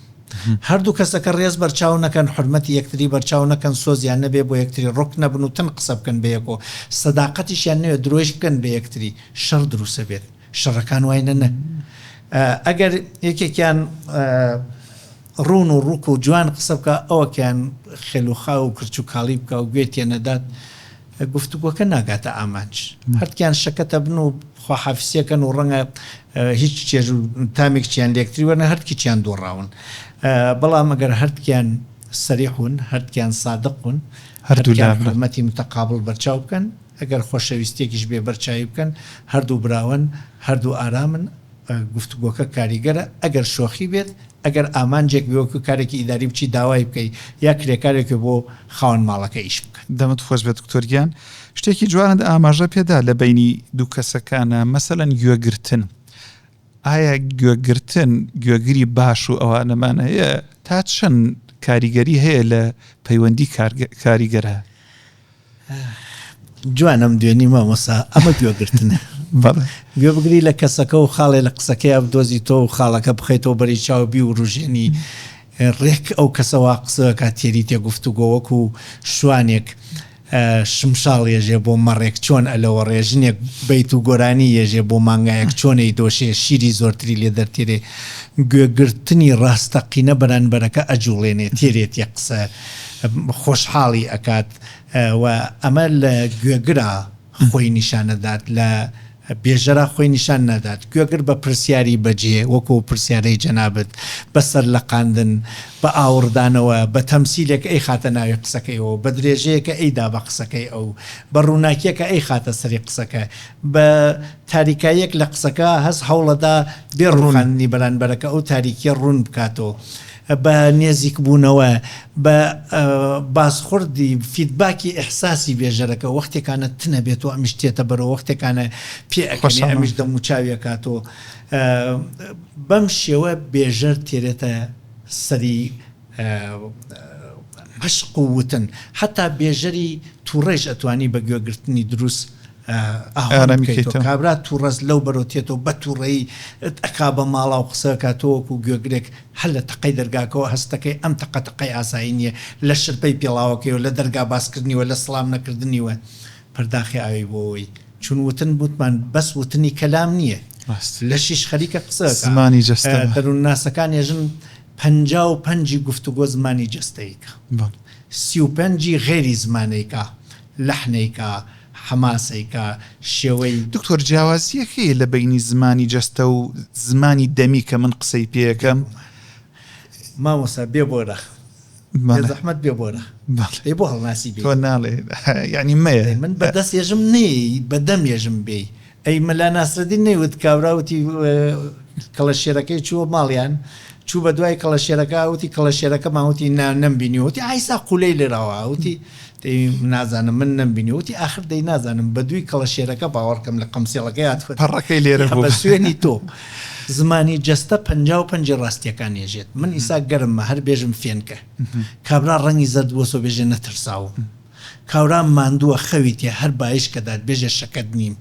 هەردوو کەسەکە ڕێز بەرچاو نەکەن، حورمەتی یەکتری بەرچاو نەکەن، سۆزیان نەبێ بۆ یەکتری، ڕک نەبن و تن قسە بکەن بەیەکۆ، سەداقەتیشیان نەوێ درۆیش بکەن بە یەکتری، شەڕ دروسە بێت. شەڕەکان وای نە نە. ئەگەر یەکێکیان ڕوون و ڕوک و جوان قسە بکا، ئەوەکیان خێل و خاو و کرچ و کاڵی بکا و گوێ تێنەدات، گفتوگۆکە ناگاتە ئامانج. هەردووکیان شەکەتە بن و خواحافیزیەکەن و ڕەنگە هیچ چێژ و تامێکچیان لێکتری وەرنە هەردووکیان دۆڕاون. بەڵام ئەگەر هەردووکیان سەریح بوون، هەردووکیان سادق بوون، هەردووکیان حورمەتی متەقابڵ بەرچاو بکەن، ئەگەر خۆشەویستیەکیش بێ بەرچاوی بکەن، هەردوو براوەن، هەردوو ئارامن، گفتوگۆکە کاریگەرە، ئەگەر شۆخی بێت، ئەگەر ئامانجێک بێ وەکو کارێکی ئیداری بچی داوای بکەی یا کرێکارێک بێ بۆ خاوەن ماڵەکە ئیش بکات. دەمت خۆش بێت دکتۆر گیان شتێکی جوانت ئاماژە پێدا لە بەینی دوو کەسەکانە مەسەلەن گوێگرتن ئایا گوێگرتن گوێگری باش و ئەوانەمان هەیە تا چەند کاریگەری هەیە لە پەیوەندی کاریگەرە؟ جوانم دوێنی مامۆسا ئەمە گوێگرتنە گوێ بگری لە کەسەکە و خاڵێ لە قسەکەی بدۆزی تۆ و خاڵەکە بخەیتەوە بەری چاو بی و ڕژێنی ڕێک ئەو کەسەوە قسەکە تێری تێ گفتوگۆ وەکو شوانێک شمشاڵ یەژێ بۆ مەڕێک چۆن ئەلەوەڕێ ژنێک بیت و گۆرانی یەژێ بۆ مانگایەک چۆنەی دۆشێ شیری زۆرتری لێ دەرتێرێ گوێگرتنی ڕاستەقینە بەرانبەرەکە ئەجوڵێنێ تێرێتیە قسە خۆشحاڵی ئەکات و ئەمە لە گوێگرا خۆی نیشانەدات لە. بێژەرا خۆی نیشان نادات. گوێگر بە پرسیاری بەجێ، وەکو ئەو پرسیارەی جەنابت، بە سەرلەقاندن، بە ئاوڕدانەوە، بە تەمسیلێک ئەیخاتە ناوی قسەکەیەوە، بە درێژەیەکە ئەیدا بە قسەکەی ئەو، بە ڕووناکییەکە ئەیخاتە سەری قسەکە، بە تاریکاییەک لە قسەکە هەس هەوڵەدا بێ ڕووخاندنی بەرانبەرەکە ئەو تاریکییە ڕوون بکاتەوە. بە نێزیکبوونەوە، بە بازخوردی فیدباکی ئیحساسی بێژەرەکە، وەختێکانە تنە بێتۆ ئەمیش تێتە بەرەوە، وەختێکانە پێ ئەکەنێ ئەمیش دەموچاوی ئەکاتۆ. بەم شێوە بێژەر تێرێتە سەری عەشق و وتن. حەتا بێژەری تووڕەیش ئەتوانی بە گوێگرتنی دروست ئاوان بکەیتەوە. کابرا توڕەس لەو بەرەو تێتەوە بە توڕەیی ت ئەکا بە ماڵا و قسە ئەکا تۆ وەکو گوێگرێک هەر لە تەقەی دەرگاکەوە هەستەکەی ئەم تەقە تەقەی ئاسایی نیە لە شرپەی پێڵاوەکەیەوە لە دەرگا باسکردنیوە لە سڵام نەکردنیوە پەرداخی ئاوی بۆ ئەوەی چون وتن وتمان بەس وتنی کەلام نیە لەشیش خەریکە قسە ئەکا زمانی جەستە دەرونناسەکان ئێژن 55 ی گفتوگۆ زمانی جەستەیکە 35 ی غەیری زمانەیکە لەحنەیکە حەماسەیکە شێوەی. دکتۆر جیاوازییەک هەیە لە بەینی زمانی جەستە و زمانی دەمی کە من قسەی پێ ئەکەم؟ مامۆستا بێ بۆرە. بێ زەحمەت بێ بۆرە. بەڵێ. ئەی بۆ هەڵناسی بێی؟ تۆ ناڵێ یانی مەیە. من بە دەست ێژم نەیەی بە دەم ێژم بێی. ئەی مەلا ناسرەدین نەیوت کابرا وتی کەڵەشێرەکەی چووە ماڵیان چوو بە دوای کەڵەشێرەکە وتی کەڵەشێرەکەمان وتی نا نەمبینیوە وتی ئایسا قولەی لێراوە وتی دەی نازانم من نەمبینیوە وتی ئاخر دەی نازانم بە دووی کەڵەشێرەکە باوەڕکەم لە قەمسێڵەکەی هاتووە پەڕەکەی لێرە بوو بە سوێنی تۆ زمانی جەستە 55 ڕاستیەکان ێژێت من ئیسا گەرممە هەر بێژم فێنکە کابرا ڕەنگی زەرد بۆسۆ بێژێ نەترساوم کاورام ماندووە خەوی تێ هەر بایش کە دات بێژێ شەکەت نیم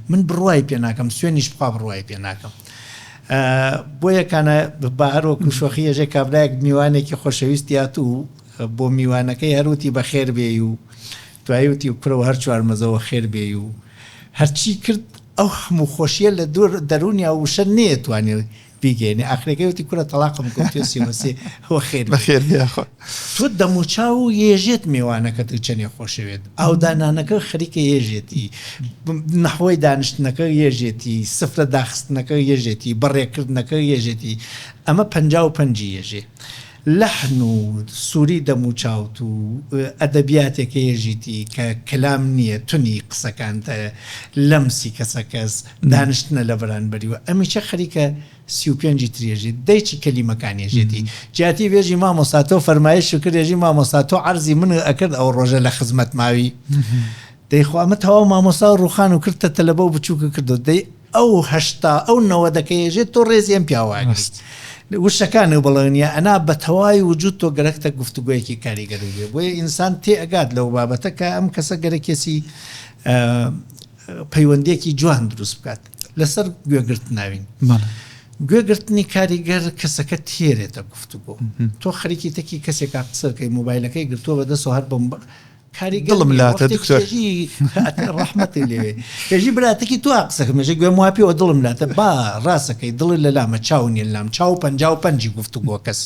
من بڕوای پێ ناکەم سوێنیش بخوا بڕوای پێ ناکەم بۆیە کانە با هەر وەکو شۆخی یەژێ کابرایەک میوانێکی خۆشەویستی هاتوو بۆ میوانەکەی هەروتی بەخێر بێی و دوایی وتی کوڕەوە هەر چوارمەزەوە خێر بێی و هەرچی کرد ئەو هەموو خۆشیە لە دوور دەروونیا وشە نەیەتوانی بیگەیەنێ ئاخرەکەی وتی کورە تەڵاقم کەوتوە سیوەسێ هۆ خێر بێ. بەخێر بێ یاخوا. تۆ دەموچاو و یێژێت مێوانەکەت و چەنێ خۆشەوێت ئاودانانەکە خەریکە یێژێتی نەحوەی دانیشتنەکە یێژێتی سفرە داخستنەکە یێژێتی بەڕێکردنەکە یێژێتی ئەمە 55 ی یێژێ لەحن و سوری دەموچاوت و ئەدەبیاتێکە یێژیتی کە کەلام نییە تونی قسەکانتە لەمسی کەسەکەس دانیشتنە لە بەرانبەری و ئەمیشە خەریکە 35 ی تر یێژێت دەی چی کەلیمەکان یێژێتی جیاتی بێژی مامۆستا تۆ فەرمایشت کرد یێژی مامۆستا تۆ عەرزی منت ئەکرد ئەو ڕۆژە لە خزمەت ماوی دەی خۆ ئەمە تەواو مامۆستا ڕوخان و کردتە تەلەبە و بچووکە کردو دەی ئەو 80 ئەو نەوەدەکە یێژێت تۆ ڕێزی ئەم پیاوە ئەگریت وشەکان و بڵێنیە ئەنا بە تەواوی وجود تۆ گەرەکتە گفتوگۆیەکی کاریگەر بێ بۆیە ئینسان تێ ئەگات لەو بابەتە کە ئەم کەسە گەرەکێسی پەیوەندیەکی جوان دروست بکات لەسەر گوێگرتن ناوین گوێگرتنی کاریگەر کەسەکە تێرێتە گفتوگۆ تۆ خەریکی تەکی کەسێکا قسەکەی مۆبایلەکەی گرتووە بە دەستەوە هەر بەم کاریگەر دڵم لاتە دکتۆر ڕەحمەتی لێوێ ێژی براتەکی تو قسەکەم ێژێ گوێم وا پێوە دڵم لاتە با ڕاستەکەی دڵت لە لامە چاو نیە لام چاو 55 گفتوگۆ کەس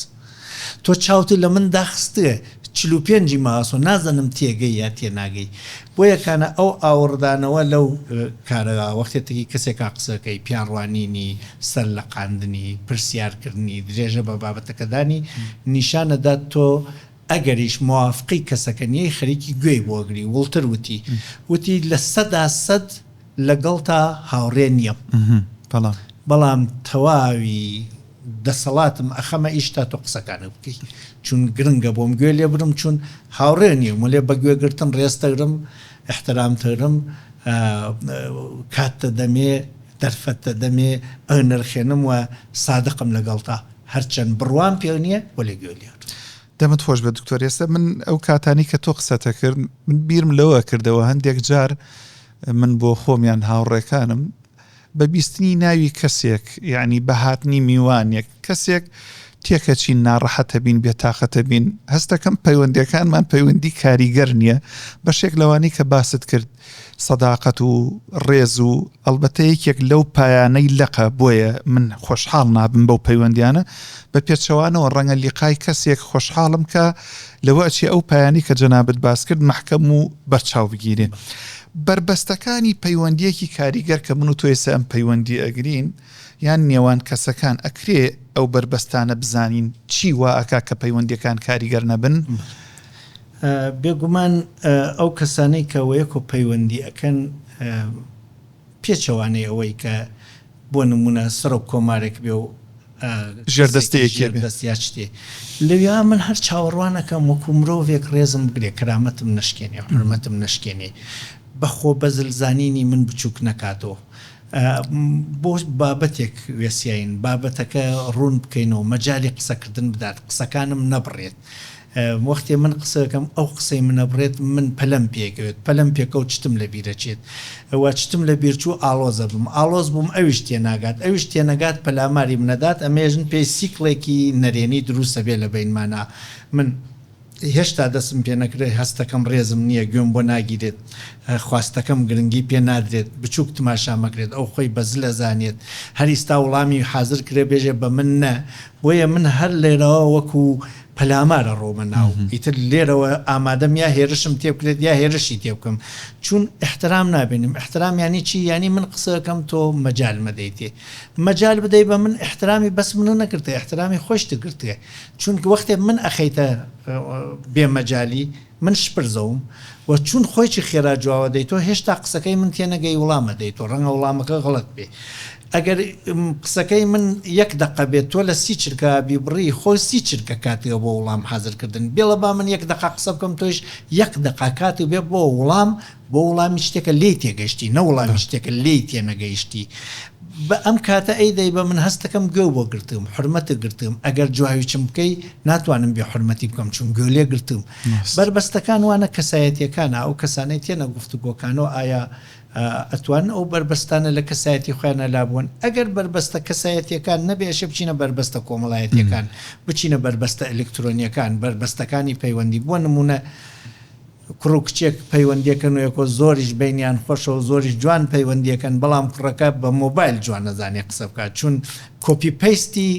تۆ چاوت لە من داخستوە 45 ی ماوەسۆ نازنم تێگەی یا تێناگەی بۆیە کانە ئەو ئاوڕدانەوە لەو کارە وەختێ تەکی کەسێکا قسەکەی پیاڕوانینی سەر لەقاندنی پرسیارکردنی درێژە بە بابەتەکەدانی نیشانەدات تۆ ئەگەریش موافقی کەسەکە نیەی خەریکی گوێی بۆ ئەگری وڵتر وتی وتی 100% لەگەڵتا هاوڕێ نیەم بەڵام تەواوی دەسەڵاتم ئەخەمە ئیش تا تۆ قسەکانت بکەی چون گرنگە بۆم گوێ لێ برم چون هاوڕێ نیم وەلێ بە گوێ گرتن ڕێز تەگرم ئیحترام تەگرم کات تەدەمێ دەرفەت تەدەمێ ئەنرخێنم و سادقم لەگەڵتا هەرچەند بڕوام پێ نییە وەلێ گوێ لێ دەمت خۆش بێت دکتۆر ئێستا من ئەو کاتانی کە تۆ قسەتە کرد من بیرم لەوە کردەوە هەندێک جار من بۆ خۆم یان هاوڕێکانم بە بیستنی ناوی کەسێک یعنی بە هاتنی میوانێک کەسێک تێکەچین، ناڕەحەتەبین، بێتاقەتەبین، هەستەکەم پەیوەندیەکانمان پەیوەندی کاریگەر نییە، بەشێک لەوانەی کە باست کرد سەداقەت و ڕێز و ئەڵبەتە یەکێک لەو پایانەی لەقە، بۆیە من خۆشحاڵ نابم بەو پەیوەندیانە، بە پێچەوانەوە ڕەنگە لیقای کەسێک خۆشحاڵم کە لەوە ئەچێ ئەو پایانەی کە جەنابت باس کرد مەحکەم و بەرچاو بگیرێ. بەربەستەکانی پەیوەندیەکی کاریگەر کە من و تۆ ئێستا ئەم پەیوەندی ئەگرین، یان نێوان کەسەکان ئەکرێ ئەو بەربەستانە بزانین چی وا ئەکا کە پەیوەندیەکان کاریگەر نەبن؟ بێگومان ئەو کەسانەی کە وەیەکۆ پەیوەندی ئەکەن پێچەوانەی ئەوەی کە بۆ نمونە سەرۆک کۆمارێک بێ و ژێردەستەیەکی بێ ژێردەست یا شتێ لەویا من هەر چاوەڕوان ئەکەم وەکو مرۆڤێک ڕێزم بگرێ کەرامەتم نەشکێنێ حورمەتم نەشکێنێ بە خۆ بەزل زانینی من بچوک نەکاتۆ بۆ بابەتێک وێسیاین، بابەتەکە ڕوون بکەینەوە، مەجالی قسەکردن بدات، قسەکانم نەبڕێت. وەختێ من قسەکەم ئەو قسەی من ئەبڕێت، من پەلەم پێکەوێت، پەلەم پێکەوت چتم لە بیر ئەچێت و چتم لە بیر چوو ئاڵۆز ئەبم، ئاڵۆز بووم ئەویش تێناگات، ئەویش تێنەگات پەلاماری من ئەدات، ئەمەیەژن پێی سیکڵێکی نەرێنی دروست ئەبێ لە بەینمانا. من. هێشتا دەستم پێ نەکرێت، هەستەکەم ڕێزم نییە، گوێم بۆ ناگیرێت، خواستەکەم گرنگی پێ نادرێت، بچووک تماشا مەکرێت، ئەو خۆی بە زل ئەزانێت، هەر ئیستا وڵامی حازر کرێ بێژێ بە من نە، بۆیە من هەر لێرەوە وەکو پەلامار ئەڕۆمە ناو، ئیتر لێرەوە ئامادەم یا هێرشم تێ بکرێت یا هێرشی تێ بکەم، چوون ئیحترام نابینم، ئیحترام یانی چی؟ یانی من قسە ئەکەم تۆ مەجال مەدەیتێ، مەجال بدەی بە من ئیحترامی بەس منو نەگرتێ ئیحترامی خۆیشت گرتێ. چونک وەختێ من ئەخەیتە بێ مەجالی من شپرزەوم و چون خۆیچی خێرا جواوە دەیتۆ هێشتا قسەکەی من تێنەگەی وڵامە دەیتۆ ڕەنگە وڵامەکە غەڵەت بێ ئەگەر قسەکەی من یەک دەقە بێت تۆ لە سی چرکە بیبڕی خۆ سی چرکە کاتێ بۆ وڵام حازر کردن بێڵە با من یەک دەقە قسە بکەم تۆیش یەک دەقە کاتێ بێ بۆ وڵام بۆ وڵامی شتێکە لێی تێگەیشتی نە وڵامی شتێکە لێی تێنەگەیشتی. بە ئەم کاتە ئەی دەی بە من هەستەکەم گوێو بۆ گرتووم حورمەتت گرتووم ئەگەر جواویچم بکەی ناتوانم بێ حورمەتی بکەم چون گوێ لێ گرتووم. بەربەستەکان وانە کەسایەتیەکانە ئەو کەسانەی تێنە گفتوگۆکانەوە ئایا ئەتوانن ئەو بەربەستانە لە کەسایەتی خۆیانا لابوەن ئەگەر بەربەستە کەسایەتیەکان نەبێ ئەشێ بچینە بەربەستە کۆمەڵایەتیەکان بچینە بەربەستە ئەلکترۆنیەکان بەربەستەکانی پەیوەندی بۆ نمونە کوڕ و کچێک پەیوەندیەکەن و یەکۆ زۆریش بەینیان خۆشە و زۆریش جوان پەیوەندیەکەن بەڵام کوڕەکە بە مۆبایل جوان نەزانێ قسە بکات چون کۆپی پەیستی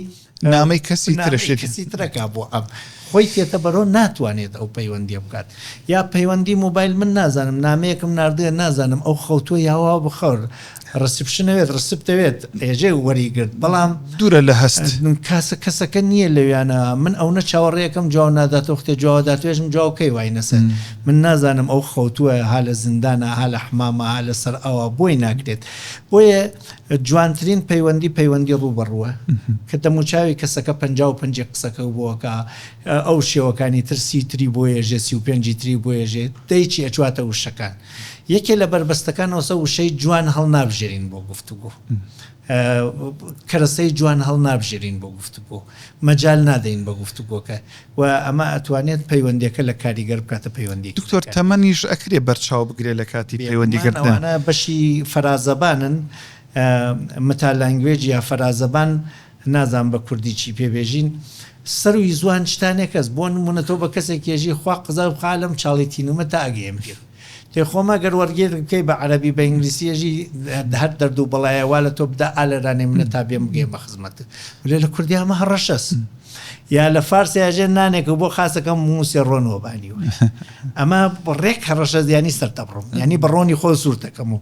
نامەی کەسی ترەشێتی کەسی ترەکا بۆ ئەم خۆی تێتە بەرۆ ناتوانێت ئەو پەیوەندیە بکات یا پەیوەندی مۆبایل من نازانم نامەیەکم ناردووە نازانم ئەو خەوتووە یا وا بخەور ڕسپشن ئەوێت ڕسپت ئەوێت ئێژێ وەری گرت بەڵام دوورە لە هەست. کاسە کەسەکە نییە لەویانە من ئەونە چاوەڕێکەم جواو ناداتەوە وەختێ جواوە داتوێژم جواو کەی وای نەسەر من نازانم ئەو خەوتووە ها لە زیندانە ها لە حمامە ها لە سەر ئاوا بۆی ناکرێت بۆیە جوانترین پەیوەندی پەیوەندی ڕوو بە ڕووە کە دەموچاوی کەسەکە 55 قسەکە بۆکە ئەو شێوەکانی تر سی تری بۆ یەژێ 35 تری بۆ یەژێ دەیچی ئەچواتە وشەکان یەکێ لە بەربەستەکان ئەوسە وشەی جوان هەڵنابژێرین بۆ گفتوگۆ. کەرەسەی جوان هەڵنابژێرین بۆ گفتوگۆ. مەجال نادەین بە گفتوگۆکە و ئەمە ئەتوانێت پەیوەندیەکە لە کاریگەر بکاتە پەیوەندیەکی دکتۆر تەمەنیش ئەکرێ بەرچاو بگرێ لە کاتی پەیوەندی بێگومان گرتنا؟ ئەوانە بەشی فەرازەبانن، متا لانگوێج یا فەرازەبان نازانم بە کوردی چی پێ بێژین سەروی زوان شتانێکەس بۆ نمونە تۆ بە کەسێک ێژی خوا قزا بخا لەم چاڵی تینومە تا ئەگەیەم پێ تێ خۆ مەگەر وەرگێر بکەی بە عەرەبی بە ئینگلیسی ێژی هەر دەرد و بەڵایە وا لە تۆ بدا ئا لەرانێ منە تا بێم بگەیەمە خزمەتت ولێ لە کوردی ئەمە هەڕەشەس یا لە فارسی ئەژێ نانێک بۆ خاسەکەم موسێ ڕۆنەوە بانیوە ئەمە ڕێک هەڕەشە زیانی سەرتەبڕم ینی بە ڕۆنی خۆ سوور دەکەم و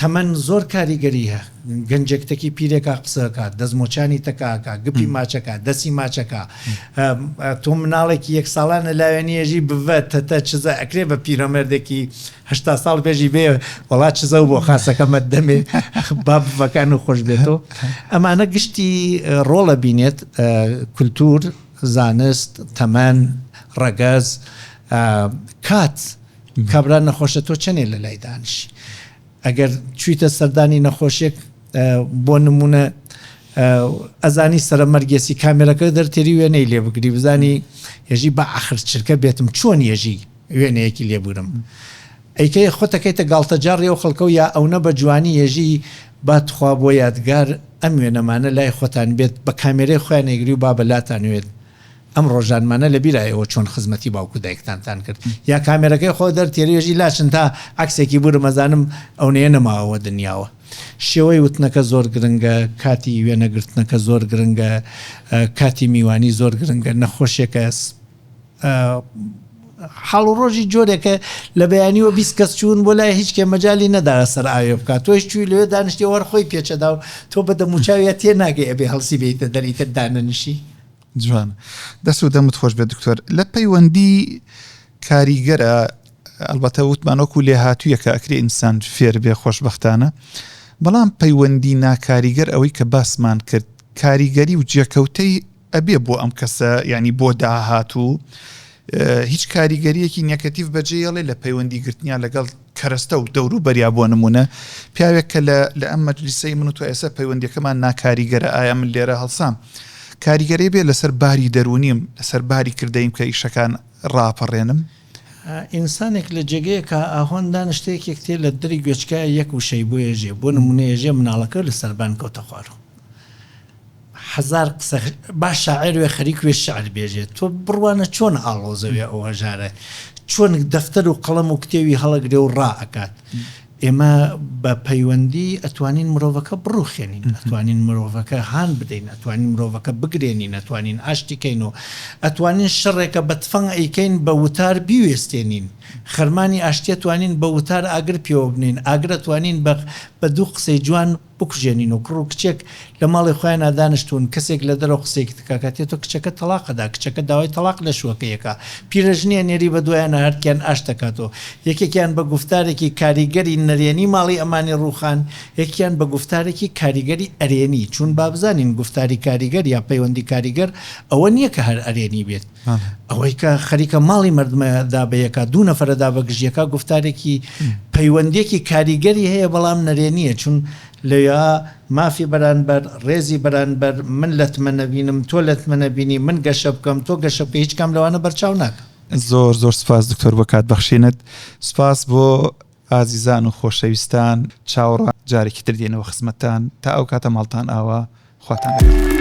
تەمەن زۆر کاریگەری هە گەنجێک تەکی پیرێکا قسەکا دەستمۆچانی تەکاکا گپی ماچەکا دەسی ماچەکا تۆ مناڵێکی یەک ساڵانە لاوێنی ئێژی بڤە تەتە چزە ئەکرێ بە پیرەمێردێکی هەشتا ساڵ بێژی بێ وەڵا چزە و بۆ خاسەکەمە دەمێ با بڤەکان و خۆش بێتەوە ئەمانە گشتی ڕۆڵە بینێت کولتور زانست تەمەن ڕەگەز کات کابرا نەخۆشە تۆ چەنێ لە لای دانیشی ئەگەر چویتە سەردانی نەخۆشێک بۆ نمونە ئەزانی سەرە مەرگێسی کامێرەکە دەرتێری وێنەی لێ بگری بزانی یەژی بە ئاخر چرکە بێتم چۆن یەژی وێنەیەکی لێ بگرم ئەیکەی خۆتەکەیتە گاڵتەجاڕی ئەو خەڵکە و یا ئەونە بە جوانی یەژی با تخوا بۆ یادگار. ئەم وێنەمانە لای خۆتان بێت بە کامێرەی خۆیان ئەیگری و با بە لاتان وێت ئەم ڕۆژانمانە لە بیرە ئێوە چۆن خزمەتی باوک و دایکتانتان کرد یا کامێرەکەی خۆ دەرتێری ێژی لاچن تا عەکسێکی بورم ئەزانم ئەونەیە نەماوە دنیاوە. شێوەی وتنەکە زۆر گرنگە، کاتی وێنەگرتنەکە زۆر گرنگە، کاتی میوانی زۆر گرنگە، نەخۆشێکە حاڵ و ڕۆژی جۆرێکە لە بەیانیوە 20 کەس چوون بۆ لای هیچ کێ مەجالی نەدا سەر ئاوێ بکات تۆش چووی لەوێ دانیشتی وەر خۆی پێچەدا و تۆ بە دەموچاویە تێ ناگەی ئەبێ هەڵسی بێیتە دەر ئیتر دانەنیشی. جوانە دەست و دەمت خۆش بێت دکتۆر لە پەیوەندی کاریگەرە ئەلبەتە وتمان وەکو لێهاتوویەکە ئەکرێ ئینسان فێر بێ خۆشببختانە بەڵام پەیوەندی ناکاریگەر ئەوەی کە باسمان کرد کاریگەری و جێکەوتەی ئەبێ بۆ ئەم کەسە ینی بۆ داهاتوو هیچ کاریگەریەکی نێکەتیڤ بەجێیەڵێ لە پەیوەندی گرتنیان لەگەڵ کەرەستە و دەوروبەریا بۆ نمونە پیاوێک کە لە لە ئەم مەجلیسەی من و تۆ ئێستا پەیوەندیەکەمان ناکاریگەرە ئایا من لێرە هەڵسام کاریگەری بێ لەسەر باری دەروونیم لەسەر باری کردەیم کە ئیشەکان ڕاپەڕێنم؟ ئینسانێک لە جێگەیەکا ئاهۆن دانیشتە یەکێک تێ لە دری گوێچکە یەک وشەی بۆ یەژێ بۆ نمونە یەژێ مناڵەکە لە سەربان کەوتە خوارەوە. هەزار قسە با شاعێر وێ خەریک وێ شعر بێژێ تۆ بڕوانە چۆن ئاڵۆزە وێ ئەو هەژارە چۆن دەفتەر و قەڵەم و کتێوی هەڵەگرێ و ڕا ئەکات ئێمە بە پەیوەندی ئەتوانین مرۆڤەکە بڕوخێنین ئەتوانین مرۆڤەکە هان بدەین ئەتوانین مرۆڤەکە بگرێنین ئەتوانین ئاشتی کەین و ئەتوانین شەڕێکە بە تفەنگ ئەیکەین بە وتار بیوێستێنین خەرمانی ئاشتی ئەتوانین بە وتار ئاگر پێوە بنێین ئاگر ئەتوانین بە بە دوو قسەی جوان بکوژێنین و کوڕ و کچێک لە ماڵی خۆیانا دانشتوون کەسێک لە دەرەوە قسەیەکی تکا کات تێتۆ کچەکە تەڵاق ئەدا کچەکە داوای تەڵاق لە شووەکەی ئەکا پیرەژنی ئەنێری بە دوایانا هەردکیان ئاشت ئەکاتەوە یەکێکیان بە گوفتارێکی کاریگەری نەرێنی ماڵی ئەمانی ڕووخان یەکیان بە گوفتارێکی کاریگەری ئەرێنی چوون با بزانین گوفتاری کاریگەر یا پەیوەندی کاریگەر ئەوە نییە کە هەر ئەرێنی بێت ئەوەی کە خەریکە ماڵی مردمە دا بە یەکا دوو نەفەرە دا بە گژ یەکا گوفتارێکی پەیوەندیەکی کاریگەری هەیە بەڵام نەرێنیە چون لەویا مافی بەرانبەر ڕێزی بەرانبەر من لەتمە نەبینم تۆ لەتمە نەبینی من گەشە بکەم تۆ گەشە بکەی هیچ کام لەوانە بەرچاو ناکا. زۆر زۆر سپاس دکتۆر بۆ کات بەخشینت سپاس بۆ ئازیزان و خۆشەویستان چاوەڕوان جارێکی تر دێنەوە خزمەتتان تا ئەو کاتە ماڵتان ئاوا خواتان لەگەڵ.